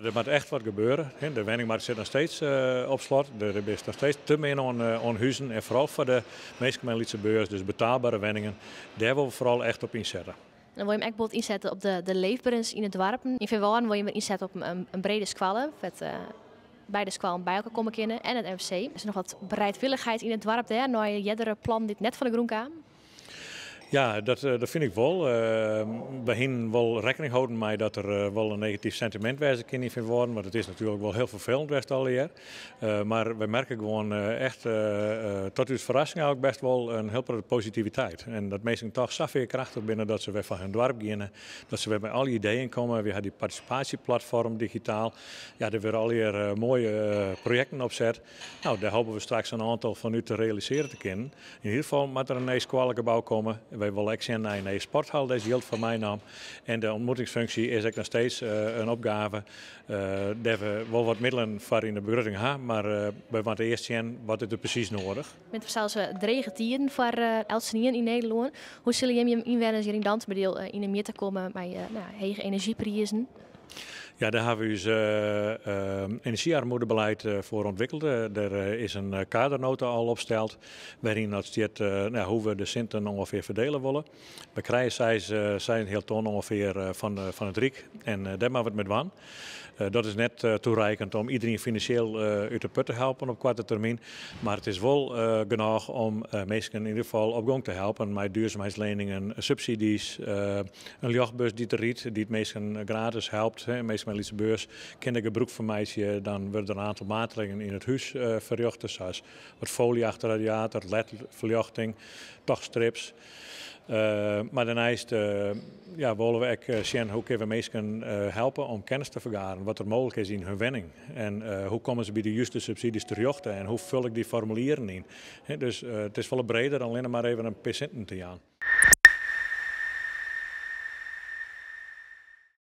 Der moat echt wat gebeure. De wenningmarkt sit noch steeds op slot. Der is noch steeds te min oan huzen en foaral foar de minsken mei in lytse beurs, dus betaalbere wenningen. Dêr wolle we foaral echt op ynsette. Dan wolle jim ek bot ynsette op de leefberens yn de doarpen. Yn Feanwâlden wolle jim ynsette op in brede skoalle, wêr't beide skoallen by elkoar komme kinne en it MFC. Is der noch wat bereidwillichheid yn it doarp dêr nei eardere plannen dy't net fan de grûn kamen? Ja, dat fyn ik wol. We hienen wol rekkening holden mei dat der wol in negatyf sentimint wêze kin yn Feanwâlden, want it is natuerlik wol hiel ferfelend west allegear. Mar we merke gewoan echt, tot ús ferrassing eigentlik best wol in hiel protte positiviteit. En dat minsken toch sa fearkrachtich binne dat se wer foar hun doarp geane, dat se wer mei al ideeën komme. We ha dy partisipasjeplatfoarm digitaal. Ja, dêr wurde allegear moaie projekten opset. No, dêr hoopje we straks in oantal fan út te realisearje te kinnen. Yn ieder gefal moat der in nij skoallegebou komme. Wy wolle ek sjen nei in nije sporthal, dêr is jild foar meinaam. En de ontmoetingsfunksje is ek noch steeds in opgave dêr't we wol wat middelen foar yn de begrutting ha, mar wy moatte earst sjen wat is der presys nedich. It binne sels drege tiden foar eltsenien yn Nederlân. Hoe sille jim jim ynwenners hjir yn Dantumadiel yn 'e mjitte komme mei, no, hege enerzjyprizen? Ja, dêr hawwe we ús enerzjyarmoedebeleid foar ûntwikkele. Der is in kadernota al opsteld wêryn dat stiet, no, hoe't we de sinten ûngefear ferdele wolle. We krije 6,5 ton ûngefear fan it Ryk en dêr moatte we it mei dwaan. Dat is net toereikend om iderien finansjeel út de put te helpen op koarte termyn, mar it is wol genôch om minsken yn ieder gefal op gong te helpen mei duurzaamheidsleningen, subsidies, in ljochtbus dy't der rydt, dy't minsken gratis helpt. Minsken mei in lytse beurs kinne der gebrûk fan meitsje. Dan wurde der in oantal maatregelen yn it hús ferrjochte, sa as wat folie achter de radiator, LED-ferljochting, tochtstrips. Mar dêrneist, ja, wolle we ek sjen hoe kinne we minsken helpe om kennis te fergaren, wat der mooglik is yn hun wenning. En hoe komme se by de juste subsidies terjochte en hoe ful ik dy formulieren yn. Dus it is folle breder dan allinne mar even in pear sinten te jaan.